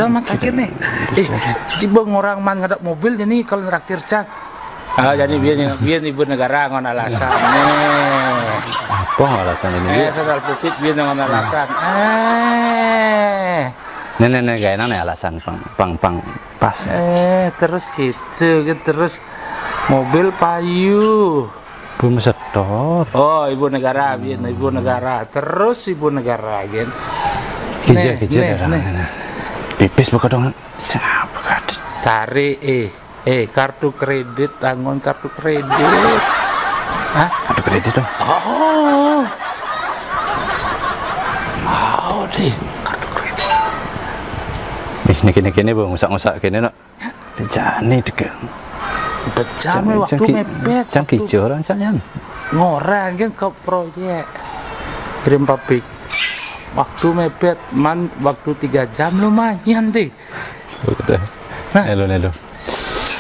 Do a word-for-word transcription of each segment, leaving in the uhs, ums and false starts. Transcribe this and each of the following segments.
Mat akhir nih. Eh, tiba ngorang man ngadap mobil jadi kalau nraktir cang. Ah, jadi biar biar ibu negara ngon alasan. Nih. Apa alasan ini? Eh, sandal putih biar ngon alasan. Eh. Nih, nih, nih, gak enak nih alasan pang pang pang pas. Eh, terus gitu, gitu terus mobil payu. Belum setor. Oh, ibu negara, biar ibu negara. Terus ibu negara, gen. Kija Nih, kija nih, darah. nih. Nih. Pipis buka dong. Siapa kadit? Tarik, eh. Eh, kartu kredit, anggon kartu kredit. Hah? Aduh kredit dong. Oh. Oh, deh, kartu kredit. Ih, niki niki ini bu ngusak-ngusak gini nak. Dijani dek. Pecah waktu mepet. Cang kijo orang cang yan. Ngorang kan ke proyek kirim pabrik. Waktu mepet, man waktu tiga jam lumayan deh. Udah. Halo, halo.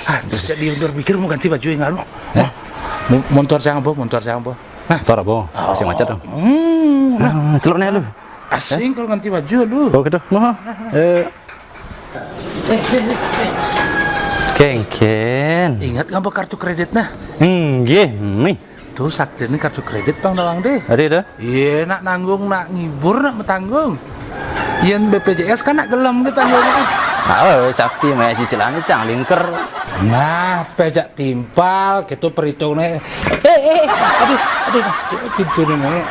Ah, terus jadi yang berpikir mau ganti baju yang anu. Nah, mo- montor siapa? Montor siapa? Nah, Tor apa? Masih macet dong. Hmm, nah, Ah, celuk nih lu. Asing kalau ganti baju lu. Oh gitu. Mau. Eh. Kengken. Ingat nggak kartu kredit nah? Nggih, mi. Tuh sakti ini kartu kredit bang doang deh. Ada itu? Iya, nak nanggung, nak ngibur, nak metanggung. Yen B P J S kan nak gelem kita nanggung. Nah, sakti maya cicilan cang lingker. Nah, pejak timpal gitu perhitungannya. Eh, eh, aduh, aduh, mas, pintu nih mana?